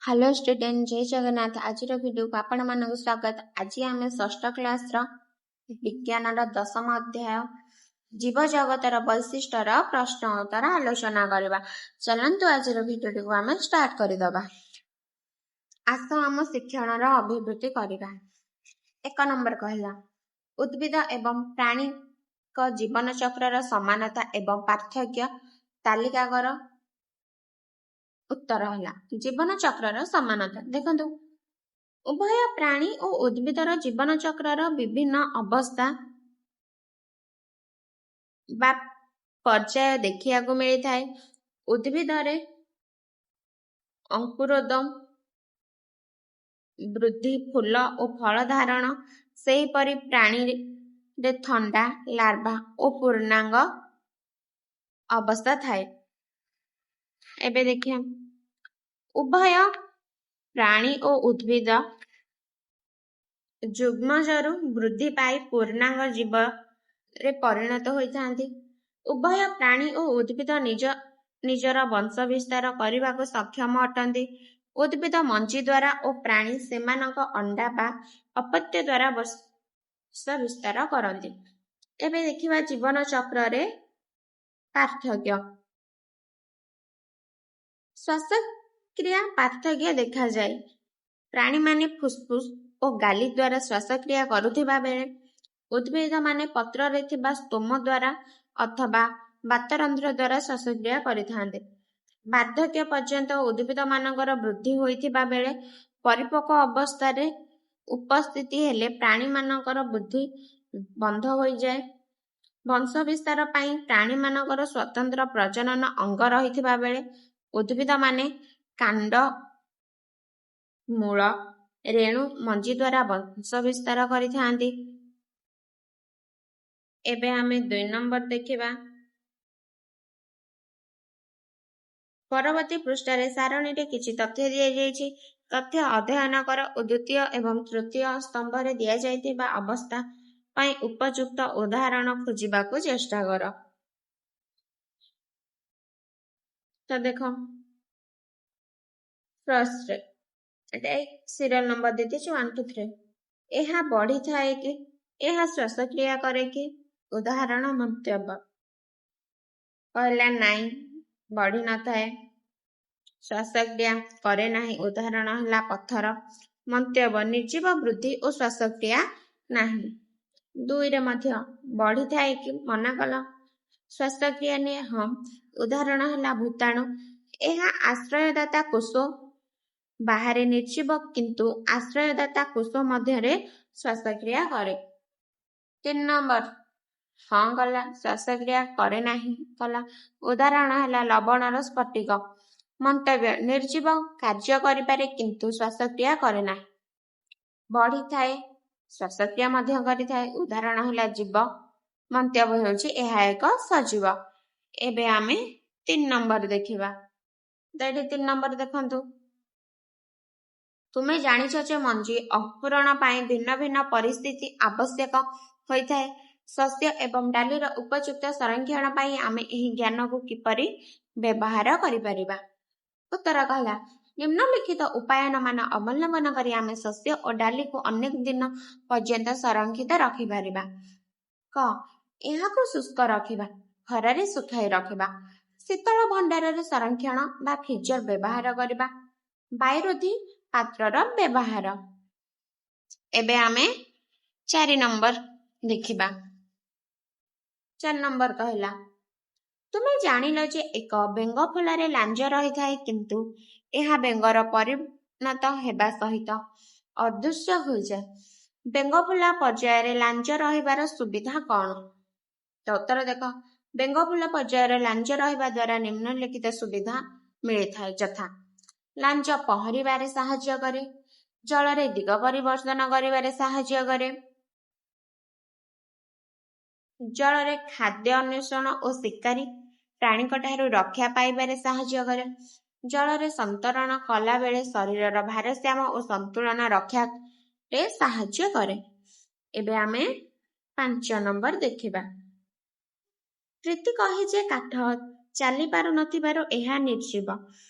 Hello student, ଜୟ ଜଗନ୍ନାଥ। ଆଜିର ଭିଡ଼ିଓକୁ ଆପଣମାନଙ୍କୁ ସ୍ୱାଗତ। ଆଜି ଆମେ ଷଷ୍ଠ କ୍ଲାସର ବିଜ୍ଞାନର ଦଶମ ଅଧ୍ୟାୟ ଜୀବଜଗତର ବୈଶିଷ୍ଟ୍ୟର ପ୍ରଶ୍ନ ଉତ୍ତର ଆଲୋଚନା କରିବା। ଚାଲନ୍ତୁ, ଆଜିର ଭିଡ଼ିଓଟିକୁ ଆମେ ଷ୍ଟାର୍ଟ କରିଦେବା। ଆସ, ଆମ ଶିକ୍ଷଣର ଅଭିବୃଦ୍ଧି କରିବା। 1 ନମ୍ବର କହିଲା, ଉଦ୍ଭିଦ ଏବଂ ପ୍ରାଣୀଙ୍କ ଜୀବନଚକ୍ରର ସମାନତା ଏବଂ ପାର୍ଥକ୍ୟ ତାଲିକା କର। ଉତ୍ତର ହେଲା, ଜୀବନ ଚକ୍ରର ସମାନତା। ଦେଖନ୍ତୁ, ଉଭୟ ପ୍ରାଣୀ ଓ ଉଦ୍ଭିଦର ଜୀବନ ଚକ୍ରର ବିଭିନ୍ନ ଅବସ୍ଥା ବା ପର୍ଯ୍ୟାୟ ଦେଖିବାକୁ ମିଳିଥାଏ। ଉଦ୍ଭିଦରେ ଅଙ୍କୁରୋଦ୍ଗମ, ବୃଦ୍ଧି, ଫୁଲ ଓ ଫଳ ଧାରଣ। ସେହିପରି ପ୍ରାଣୀରେ ଥଣ୍ଡା, ଲାର୍ଭା ଓ ପୂର୍ଣ୍ଣାଙ୍ଗ ଅବସ୍ଥା ଥାଏ। ଏବେ ଦେଖିବା, ଉଭୟ ପ୍ରାଣୀ ଓ ଉଦ୍ଭିଦ ଯୁଗ୍ମଜରୁ ବୃଦ୍ଧି ପାଇ ପୂର୍ଣ୍ଣାଙ୍ଗ ଜୀବରେ ପରିଣତ ହୋଇଥାନ୍ତି। ଉଭୟ ପ୍ରାଣୀ ଓ ଉଦ୍ଭିଦ ନିଜ ନିଜର ବଂଶ ବିସ୍ତାର କରିବାକୁ ସକ୍ଷମ ଅଟନ୍ତି। ଉଦ୍ଭିଦ ମଞ୍ଜି ଦ୍ୱାରା ଓ ପ୍ରାଣୀ ସେମାନଙ୍କ ଅଣ୍ଡା ବା ଅପତ୍ୟ ଦ୍ୱାରା ବଂଶ ବିସ୍ତାର କରନ୍ତି। ଏବେ ଦେଖିବା ଜୀବନ ଚକ୍ରରେ ପାର୍ଥକ୍ୟ। ଶ୍ୱାସକ୍ରିୟା ପାର୍ଥକ୍ୟ ଦେଖାଯାଏ। ପ୍ରାଣୀମାନେ ଫୁସଫୁସ ଓ ଗାଲି ଦ୍ୱାରା ଶ୍ୱାସକ୍ରିୟା କରୁଥିବା ବେଳେ ଉଦ୍ଭିଦମାନେ ପତ୍ରରେ ଥିବା ସ୍ତୋମ ଦ୍ୱାରା ଅଥବା ବାତରନ୍ଧ୍ର ଦ୍ୱାରା ଶ୍ୱାସକ୍ରିୟା କରିଥାନ୍ତି। ବାର୍ଦ୍ଧକ୍ୟ ପର୍ଯ୍ୟନ୍ତ ଉଦ୍ଭିଦମାନଙ୍କର ବୃଦ୍ଧି ହୋଇଥିବା ବେଳେ ପରିପକ୍ୱ ଅବସ୍ଥାରେ ଉପସ୍ଥିତି ହେଲେ ପ୍ରାଣୀମାନଙ୍କର ବୃଦ୍ଧି ବନ୍ଦ ହୋଇଯାଏ। ବଂଶ ବିସ୍ତାର ପାଇଁ ପ୍ରାଣୀମାନଙ୍କର ସ୍ୱତନ୍ତ୍ର ପ୍ରଜନନ ଅଙ୍ଗ ରହିଥିବା ବେଳେ ଉଦ୍ଭିଦମାନେ କାଣ୍ଡ, ମୂଳ, ରେଣୁ, ମଞ୍ଜି ଦ୍ୱାରା ବଂଶ ବିସ୍ତାର କରିଥାନ୍ତି। ଏବେ ଆମେ 2 ନମ୍ବର ଦେଖିବା। ପରବର୍ତ୍ତୀ ପୃଷ୍ଠାରେ ସାରଣୀରେ କିଛି ତଥ୍ୟ ଦିଆଯାଇଛି। ତଥ୍ୟ ଅଧ୍ୟୟନ କର ଓ ଦ୍ୱିତୀୟ ଏବଂ ତୃତୀୟ ସ୍ତମ୍ଭରେ ଦିଆଯାଇଥିବା ଅବସ୍ଥା ପାଇଁ ଉପଯୁକ୍ତ ଉଦାହରଣ ଖୋଜିବାକୁ ଚେଷ୍ଟା କର। ତ ଦେଖ, ଫାର୍ଷ୍ଟରେ ଏଟା ସିରିଆଲ ନମ୍ବର ଦେଇଦେଇଛି 1, 2, 3। ଏହା ବଢିଥାଏ କି? ଏହା ଶ୍ୱାସକ୍ରିୟା କରେ କି? ଉଦାହରଣ, ମନ୍ତବ୍ୟ। କହିଲା ନାଇଁ, ବଢି ନଥାଏ, ଶ୍ୱାସକ୍ରିୟା କରେ ନାହିଁ। ଉଦାହରଣ ହେଲା ପଥର। ମନ୍ତବ୍ୟ, ନିର୍ଜୀବ, ବୃଦ୍ଧି ଓ ଶ୍ୱାସକ୍ରିୟା ନାହିଁ। 2ରେ ମଧ୍ୟ ବଢିଥାଏ କି? ମନା କଲ। ଶ୍ୱାସକ୍ରିୟା ନିଏ? ହଁ। ଉଦାହରଣ ହେଲା ଭୂତାଣୁ। ଏହା ଆଶ୍ରୟଦାତା କୋଷ ବାହାରେ ନିର୍ଜୀବ, କିନ୍ତୁ ଆଶ୍ରୟଦାତା କୋଷ ମଧ୍ୟରେ ଶ୍ୱାସକ୍ରିୟା କରେ। 3 ନମ୍ବର ହଁ କଲା, ଶ୍ୱାସକ୍ରିୟା କରେ ନାହିଁ କଲା। ଉଦାହରଣ ହେଲା ଲବଣର ସ୍ଫଟିକ। ମନ୍ତବ୍ୟ, ନିର୍ଜୀବ, କାର୍ଯ୍ୟ କରିପାରେ କିନ୍ତୁ ଶ୍ୱାସକ୍ରିୟା କରେ ନାହିଁ। ବଢିଥାଏ, ଶ୍ୱାସକ୍ରିୟା ମଧ୍ୟ କରିଥାଏ। ଉଦାହରଣ ହେଲା ଜୀବ। ମନ୍ତବ୍ୟ ହେଉଛି ଏହା ଏକ ସଜୀବ। ଏବେ ଆମେ 3 ନମ୍ବର ଦେଖିବା। ତ ଏଠି 3 ନମ୍ବର ଦେଖନ୍ତୁ। ତୁମେ ଜାଣିଛ ଯେ ମଞ୍ଜି ଅଙ୍କୁରଣ ପାଇଁ ଭିନ୍ନ ଭିନ୍ନ ପରିସ୍ଥିତି ଆବଶ୍ୟକ ହୋଇଥାଏ। ଶସ୍ୟ ଏବଂ ଡାଲିର ଉପଯୁକ୍ତ ସଂରକ୍ଷଣ ପାଇଁ ଆମେ ଏହି ଜ୍ଞାନକୁ କିପରି ବ୍ୟବହାର କରିପାରିବା? ଉତ୍ତର କହିଲା, ନିମ୍ନଲିଖିତ ଉପାୟମାନ ଅବଲମ୍ବନ କରି ଆମେ ଶସ୍ୟ ଓ ଡାଲିକୁ ଅନେକ ଦିନ ପର୍ଯ୍ୟନ୍ତ ସଂରକ୍ଷିତ ରଖିପାରିବା। କ, ଏହାକୁ ଶୁଷ୍କ ରଖିବା, ଖରାରେ ଶୁଖାଇ ରଖିବା, ଶୀତଳ ଭଣ୍ଡାରରେ ସଂରକ୍ଷଣ ବା ଫ୍ରିଜର ବ୍ୟବହାର କରିବା, ବାୟୁରୋଧୀ ପାତ୍ରର ବ୍ୟବହାର। ଏବେ ଆମେ 4 ନମ୍ବର ଦେଖିବା। 4 ନମ୍ବର କହିଲା, ତୁମେ ଜାଣିଲ ଯେ ଏକ ବେଙ୍ଗ ଫୁଲାରେ ଲାଞ୍ଜ ରହିଥାଏ, କିନ୍ତୁ ଏହା ବେଙ୍ଗର ପରିଣତ ହେବା ସହିତ ଅଦୃଶ୍ୟ ହୋଇଯାଏ। ବେଙ୍ଗ ଫୁଲା ପର୍ଯ୍ୟାୟରେ ଲାଞ୍ଜ ରହିବାର ସୁବିଧା କଣ? ତ ଉତ୍ତର ଦେଖ, ବେଙ୍ଗ ଫୁଲା ପର୍ଯ୍ୟାୟରେ ଲାଞ୍ଜ ରହିବା ଦ୍ୱାରା ନିମ୍ନଲିଖିତ ସୁବିଧା ମିଳିଥାଏ, ଯଥା ଲାଞ୍ଜ ପହଁରିବାରେ ସାହାଯ୍ୟ କରେ, ଜଳରେ ଦିଗ ପରିବର୍ତ୍ତନ କରିବାରେ ସାହାଯ୍ୟ କରେ, ଜଳରେ ଖାଦ୍ୟ ଅନ୍ୱେଷଣ ଓ ଶିକାରୀ ପ୍ରାଣୀଙ୍କ ଠାରୁ ରକ୍ଷା ପାଇବାରେ ସାହାଯ୍ୟ କରେ, ଜଳରେ ସନ୍ତରଣ କଲାବେଳେ ଶରୀରର ଭାରସାମ୍ୟ ଓ ସନ୍ତୁଳନ ରକ୍ଷାରେ ସାହାଯ୍ୟ କରେ। ଏବେ ଆମେ 5 ନମ୍ବର ଦେଖିବା। ପ୍ରୀତି କହେ ଯେ କାଠ ଚାଲି ପାରୁନଥିବାରୁ ଏହା ନିର୍ଜୀବ।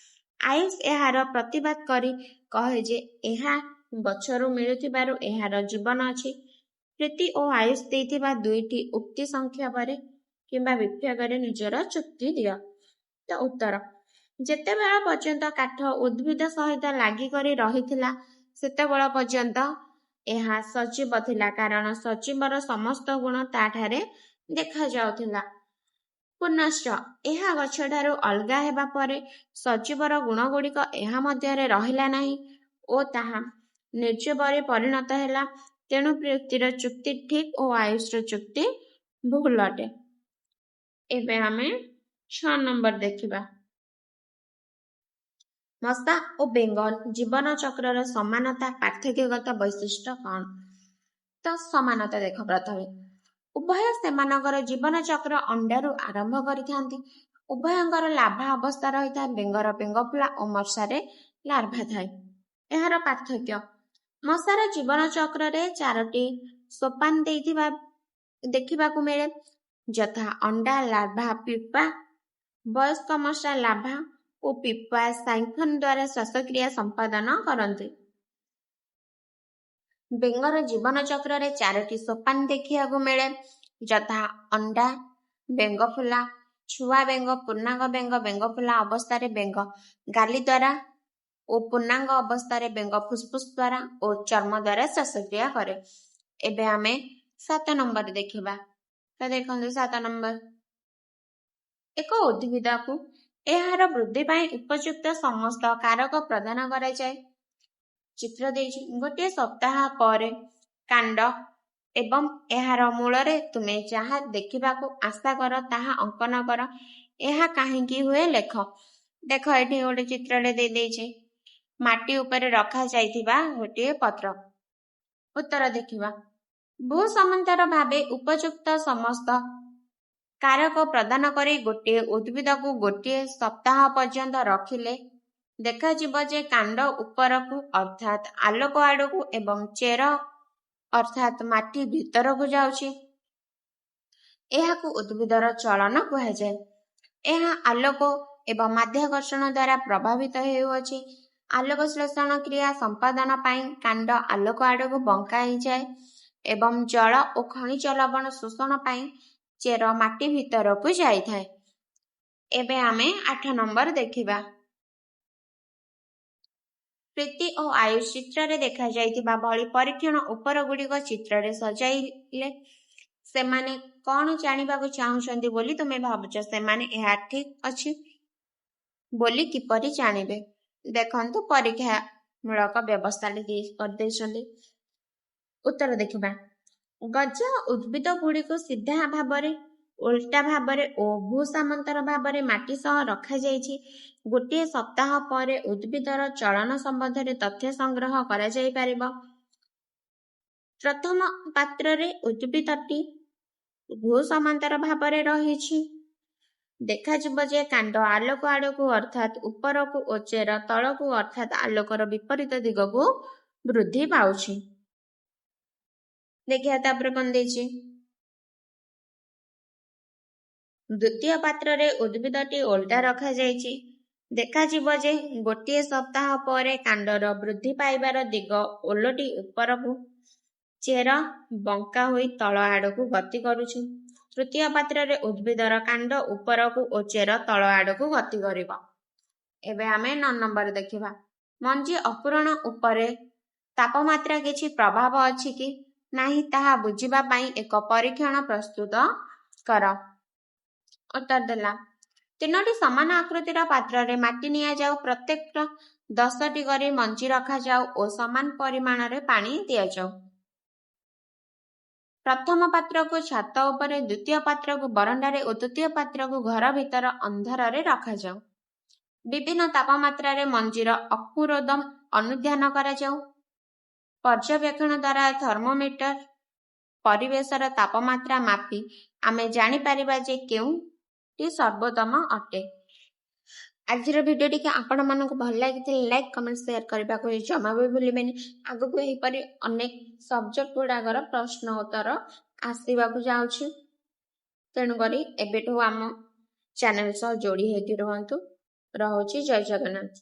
ଆୟୁଷ ଏହାର ପ୍ରତିବାଦ କରି କହେ ଯେ ଏହା ଗଛରୁ ମିଳୁଥିବାରୁ ଏହାର ଜୀବନ ଅଛି। ପ୍ରୀତି ଓ ଆୟୁଷ ଦେଇଥିବା ଦୁଇଟି ଉକ୍ତି ସଂକ୍ଷେପରେ କିମ୍ବା ବିକ୍ଷେପରେ ନିଜର ଯୁକ୍ତି ଦିଅ। ତ ଉତ୍ତର, ଯେତେବେଳ ପର୍ଯ୍ୟନ୍ତ କାଠ ଉଦ୍ଭିଦ ସହିତ ଲାଗିକରି ରହିଥିଲା ସେତେବେଳ ପର୍ଯ୍ୟନ୍ତ ଏହା ସଜୀବ ଥିଲା, କାରଣ ସଜୀବର ସମସ୍ତ ଗୁଣ ତାଠାରେ ଦେଖାଯାଉଥିଲା। ପୁନଶ୍ଚ ଏହା ଗଛଠାରୁ ଅଲଗା ହେବା ପରେ ସଜୀବର ଗୁଣଗୁଡ଼ିକ ଏହା ମଧ୍ୟରେ ରହିଲା ନାହିଁ ଓ ତାହା ନିର୍ଜୀବରେ ପରିଣତ ହେଲା। ତେଣୁ ପ୍ରୀତିର ଯୁକ୍ତି ଠିକ୍ ଓ ଆୟୁଷର ଯୁକ୍ତି ଭୁଲ ଅଟେ। ଏବେ ଆମେ 6 ନମ୍ବର ଦେଖିବା। ମଶା ଓ ବେଙ୍ଗ ଜୀବନ ଚକ୍ରର ସମାନତା ପାର୍ଥକ୍ୟଗତ ବୈଶିଷ୍ଟ୍ୟ କ'ଣ? ତ ସମାନତା ଦେଖ, ପ୍ରଥମେ ଉଭୟ ସେମାନଙ୍କର ଜୀବନଚକ୍ର ଅଣ୍ଡାରୁ ଆରମ୍ଭ କରିଥାନ୍ତି। ଉଭୟଙ୍କର ଲାର୍ଭା ଅବସ୍ଥା ରହିଥାଏ। ବେଙ୍ଗର ବେଙ୍ଗଫୁଲା ଓ ମଶାରେ ଲାର୍ଭା ଥାଏ। ଏହାର ପାର୍ଥକ୍ୟ, ମଶାର ଜୀବନଚକ୍ରରେ 4ଟି ସୋପାନ ଦେଇଥିବା ଦେଖିବାକୁ ମିଳେ, ଯଥା ଅଣ୍ଡା, ଲାର୍ଭା, ପ୍ୟୁପା। ବୟସ୍କ ମଶା ଲାର୍ଭା ଓ ପ୍ୟୁପା ସାଇଫନ୍ ଦ୍ୱାରା ଶ୍ୱାସକ୍ରିୟା ସମ୍ପାଦନ କରନ୍ତି। ବେଙ୍ଗର ଜୀବନଚକ୍ରରେ 4ଟି ସୋପାନ ଦେଖିବାକୁ ମିଳେ, ଯଥା ଅଣ୍ଡା, ବେଙ୍ଗଫୁଲା, ଛୁଆ ବେଙ୍ଗ, ପୂର୍ଣ୍ଣାଙ୍ଗ ବେଙ୍ଗ। ବେଙ୍ଗଫୁଲା ଅବସ୍ଥାରେ ବେଙ୍ଗ ଗାଲି ଦ୍ୱାରା ଓ ପୂର୍ଣ୍ଣାଙ୍ଗ ଅବସ୍ଥାରେ ବେଙ୍ଗ ଫୁସଫୁସ ଦ୍ୱାରା ଓ ଚର୍ମ ଦ୍ୱାରା ଶ୍ୱାସକ୍ରିୟା କରେ। ଏବେ ଆମେ 7 ନମ୍ବର ଦେଖିବା। ତ ଦେଖନ୍ତୁ 7 ନମ୍ବର, ଏକ ଉଦ୍ଭିଦକୁ ଏହାର ବୃଦ୍ଧି ପାଇଁ ଉପଯୁକ୍ତ ସମସ୍ତ କାରକ ପ୍ରଦାନ କରାଯାଏ। ଚିତ୍ର ଦେଇଛି। ଗୋଟିଏ ସପ୍ତାହ ପରେ କାଣ୍ଡ ଏବଂ ଏହାର ମୂଳରେ ତୁମେ ଯାହା ଦେଖିବାକୁ ଆଶା କର ତାହା ଅଙ୍କନ କର। ଏହା କାହିଁକି ହୁଏ ଲେଖ। ଦେଖ, ଏଠି ଗୋଟେ ଚିତ୍ରଟେ ଦେଇଦେଇଛି, ମାଟି ଉପରେ ରଖାଯାଇଥିବା ଗୋଟିଏ ପତ୍ର। ଉତ୍ତର ଦେଖିବା। ଭୂସମାନ୍ତର ଭାବେ ଉପଯୁକ୍ତ ସମସ୍ତ କାରକ ପ୍ରଦାନ କରି ଗୋଟିଏ ଉଦ୍ଭିଦକୁ ଗୋଟିଏ ସପ୍ତାହ ପର୍ଯ୍ୟନ୍ତ ରଖିଲେ ଦେଖାଯିବ ଯେ କାଣ୍ଡ ଉପରକୁ ଅର୍ଥାତ୍ ଆଲୋକ ଆଡ଼କୁ ଏବଂ ଚେର ଅର୍ଥାତ୍ ମାଟି ଭିତରକୁ ଯାଉଛି। ଏହାକୁ ଉଦ୍ଭିଦର ଚଳନ କୁହାଯାଏ। ଏହା ଆଲୋକ ଏବଂ ମାଧ୍ୟାକର୍ଷଣ ଦ୍ୱାରା ପ୍ରଭାବିତ ହେଉଅଛି। ଆଲୋକ ଶ୍ଳେଷଣ କ୍ରିୟା ସମ୍ପାଦନ ପାଇଁ କାଣ୍ଡ ଆଲୋକ ଆଡ଼କୁ ବଙ୍କା ହେଇଯାଏ ଏବଂ ଜଳ ଓ ଖଣିଜ ଲବଣ ଶୋଷଣ ପାଇଁ ଚେର ମାଟି ଭିତରକୁ ଯାଇଥାଏ। ଏବେ ଆମେ 8 ନମ୍ବର ଦେଖିବା। ପ୍ରୀତି ଓ ଆୟୁଷ ଚିତ୍ରରେ ଦେଖାଯାଇଥିବା ଭଳି ପରୀକ୍ଷଣ ଉପରଗୁଡ଼ିକ ଚିତ୍ରରେ ସଜାଇଲେ। ସେମାନେ କ'ଣ ଜାଣିବାକୁ ଚାହୁଁଛନ୍ତି ବୋଲି ତୁମେ ଭାବୁଛ? ସେମାନେ ଏହା ଠିକ୍ ଅଛି ବୋଲି କିପରି ଜାଣିବେ? ଦେଖନ୍ତୁ, ପରୀକ୍ଷାମୂଳକ ବ୍ୟବସ୍ଥାଟି କରିଦେଇଛନ୍ତି। ଉତ୍ତର ଦେଖିବା। ଗଜା ଉଦ୍ଭିଦଗୁଡ଼ିକୁ ସିଧା ଭାବରେ, ଓଲଟା ଭାବରେ ଓ ଭୂସମାନ୍ତର ଭାବରେ ମାଟି ସହ ରଖାଯାଇଛି। ଗୋଟିଏ ସପ୍ତାହ ପରେ ଉଦ୍ଭିଦର ଚଳନ ସମ୍ବନ୍ଧରେ ତଥ୍ୟ ସଂଗ୍ରହ କରାଯାଇପାରିବ। ପ୍ରଥମ ପାତ୍ରରେ ଉଦ୍ଭିଦଟି ଭୂସମାନ୍ତର ଭାବରେ ରହିଛି। ଦେଖାଯିବ ଯେ କାଣ୍ଡ ଆଲୋକ ଆଡ଼କୁ ଅର୍ଥାତ୍ ଉପରକୁ ଓ ଚେର ତଳକୁ ଅର୍ଥାତ୍ ଆଲୋକର ବିପରୀତ ଦିଗକୁ ବୃଦ୍ଧି ପାଉଛି। ଦେଖିବା ତାପରେ କ'ଣ ଦେଇଛି। ଦ୍ୱିତୀୟ ପାତ୍ରରେ ଉଦ୍ଭିଦଟି ଓଲଟା ରଖାଯାଇଛି। ଦେଖାଯିବ ଯେ ଗୋଟିଏ ସପ୍ତାହ ପରେ କାଣ୍ଡର ବୃଦ୍ଧି ପାଇବାର ଦିଗ ଓଲଟି ଉପରକୁ, ଚେର ବଙ୍କା ହୋଇ ତଳ ଆଡ଼କୁ ଗତି କରୁଛି। ତୃତୀୟ ପାତ୍ରରେ ଉଦ୍ଭିଦର କାଣ୍ଡ ଉପରକୁ ଓ ଚେର ତଳ ଆଡ଼କୁ ଗତି କରିବ। ଏବେ ଆମେ 9 ନମ୍ବର ଦେଖିବା। ମଞ୍ଜି ଅଙ୍କୁରଣ ଉପରେ ତାପମାତ୍ରା କିଛି ପ୍ରଭାବ ଅଛି କି ନାହିଁ ତାହା ବୁଝିବା ପାଇଁ ଏକ ପରୀକ୍ଷଣ ପ୍ରସ୍ତୁତ କର। ଉତ୍ତର ଦେଲା, 3ଟି ସମାନ ଆକୃତିର ପାତ୍ରରେ ମାଟି ନିଆଯାଉ। ପ୍ରତ୍ୟେକ 10ଟି କରି ମଞ୍ଜି ରଖାଯାଉ ଓ ସମାନ ପରିମାଣରେ ପାଣି ଦିଆଯାଉ। ପ୍ରଥମ ପାତ୍ରକୁ ଛାତ ଉପରେ, ଦ୍ୱିତୀୟ ପାତ୍ରକୁ ବରଣ୍ଡାରେ ଓ ତୃତୀୟ ପାତ୍ରକୁ ଘର ଭିତର ଅନ୍ଧାରରେ ରଖାଯାଉ। ବିଭିନ୍ନ ତାପମାତ୍ରାରେ ମଞ୍ଜିର ଅଙ୍କୁରୋଦ୍ଗମ ଅନୁଧ୍ୟାନ କରାଯାଉ। ପର୍ଯ୍ୟବେକ୍ଷଣ ଦ୍ୱାରା ଥର୍ମୋମିଟର ପରିବେଶର ତାପମାତ୍ରା ମାପି ଆମେ ଜାଣିପାରିବା ଯେ କେଉଁଟି ସର୍ବୋତ୍ତମ ଅଟେ। ଆଜିର ଭିଡ଼ିଓ ଟିକେ ଆପଣମାନଙ୍କୁ ଭଲ ଲାଗିଥିଲେ ଲାଇକ୍, କମେଣ୍ଟ, ସେୟାର କରିବାକୁ ଜମା ବି ଭୁଲିବେନି। ଆଗକୁ ଏହିପରି ଅନେକ ସବଜେକ୍ଟ ଗୁଡ଼ାକର ପ୍ରଶ୍ନ ଉତ୍ତର ଆସିବାକୁ ଯାଉଛି, ତେଣୁକରି ଏବେଠୁ ଆମ ଚ୍ୟାନେଲ ସହ ଯୋଡ଼ି ହେଇକି ରୁହନ୍ତୁ। ରହୁଛି, ଜୟ ଜଗନ୍ନାଥ।